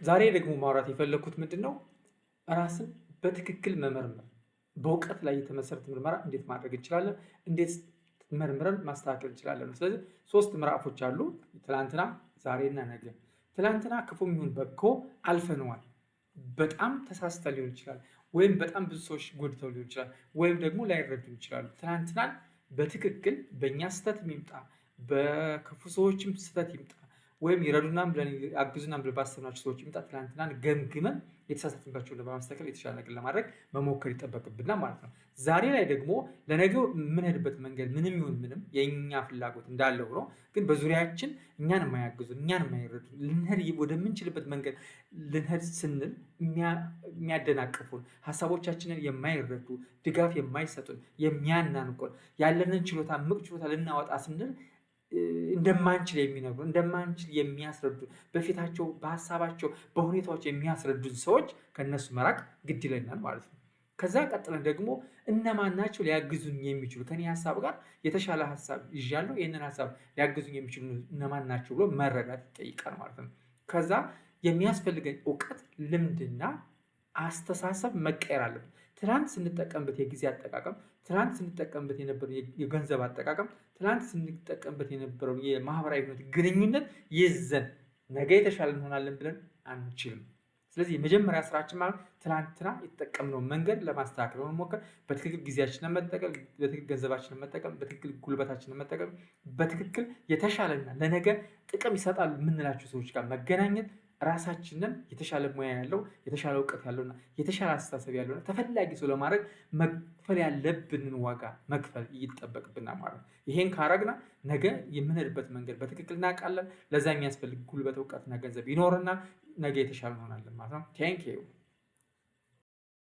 ዛሬ ደግሞ ማውራት የፈለግኩት ምንድን ነው? ራስን በትክክል መመርመር፣ በእውቀት ላይ የተመሰረተ ምርመራ እንዴት ማድረግ እንችላለን? እንዴት መርምረን ማስተካከል እንችላለን? ስለዚህ ሶስት ምዕራፎች አሉ። ትላንትና፣ ዛሬና ነገ። ትላንትና ክፉም ይሁን በጎ አልፈነዋል። በጣም ተሳስተን ሊሆን ይችላል፣ ወይም በጣም ብዙ ሰዎች ጎድተው ሊሆን ይችላል፣ ወይም ደግሞ ላይረዱን ይችላሉ። ትላንትናን በትክክል በእኛ ስህተት ይምጣ፣ በክፉ ሰዎችም ስህተት ይምጣ፣ ወይም ይረዱናም ብለን ያግዙናም ብለን ባሰብናቸው ሰዎች ይምጣ፣ ትላንትናን ገምግመን የተሳሳትንባቸውን ለማስተካከል የተሻለ ነገር ለማድረግ መሞከር ይጠበቅብናል ማለት ነው። ዛሬ ላይ ደግሞ ለነገው የምንሄድበት መንገድ ምንም ይሁን ምንም የእኛ ፍላጎት እንዳለ ሆኖ ግን በዙሪያችን እኛን የማያግዙ፣ እኛን የማይረዱ፣ ልንሄድ ወደምንችልበት መንገድ ልንሄድ ስንል የሚያደናቅፉን፣ ሀሳቦቻችንን የማይረዱ፣ ድጋፍ የማይሰጡን፣ የሚያናንቁን፣ ያለንን ችሎታ እምቅ ችሎታ ልናወጣ ስንል እንደማንችል የሚነግሩ፣ እንደማንችል የሚያስረዱ፣ በፊታቸው፣ በሀሳባቸው፣ በሁኔታዎች የሚያስረዱን ሰዎች ከእነሱ መራቅ ግድ ይለናል ማለት ነው። ከዛ ቀጥለን ደግሞ እነማን ናቸው ሊያግዙኝ የሚችሉ፣ ከኔ ሀሳብ ጋር የተሻለ ሀሳብ ይዣለሁ፣ ይህንን ሀሳብ ሊያግዙኝ የሚችሉ እነማን ናቸው ብሎ መረዳት ይጠይቃል ማለት ነው። ከዛ የሚያስፈልገን እውቀት፣ ልምድና አስተሳሰብ መቀየር አለብን። ትናንት ስንጠቀምበት የጊዜ አጠቃቀም፣ ትናንት ስንጠቀምበት የነበረው የገንዘብ አጠቃቀም፣ ትናንት ስንጠቀምበት የነበረው የማህበራዊ ህይወት ግንኙነት ይዘን ነገ የተሻለ እንሆናለን ብለን አንችልም። ስለዚህ የመጀመሪያ ስራችን ማለት ትናንትና የተጠቀምነውን መንገድ ለማስተካከል በመሞከር በትክክል ጊዜያችንን መጠቀም፣ በትክክል ገንዘባችንን መጠቀም፣ በትክክል ጉልበታችንን መጠቀም፣ በትክክል የተሻለና ለነገ ጥቅም ይሰጣሉ የምንላቸው ሰዎች ጋር መገናኘት፣ ራሳችንን የተሻለ ሙያ ያለው፣ የተሻለ እውቀት ያለውና የተሻለ አስተሳሰብ ያለውና ተፈላጊ ሰው ለማድረግ መክፈል ያለብንን ዋጋ መክፈል ይጠበቅብናል ማለት ነው። ይሄን ካረግና ነገ የምንሄድበት መንገድ በትክክል እናውቃለን። ለዛ የሚያስፈልግ ጉልበት፣ እውቀትና ገንዘብ ይኖርና ነገ የተሻለ እንሆናለን ማለት ነው። Thank you.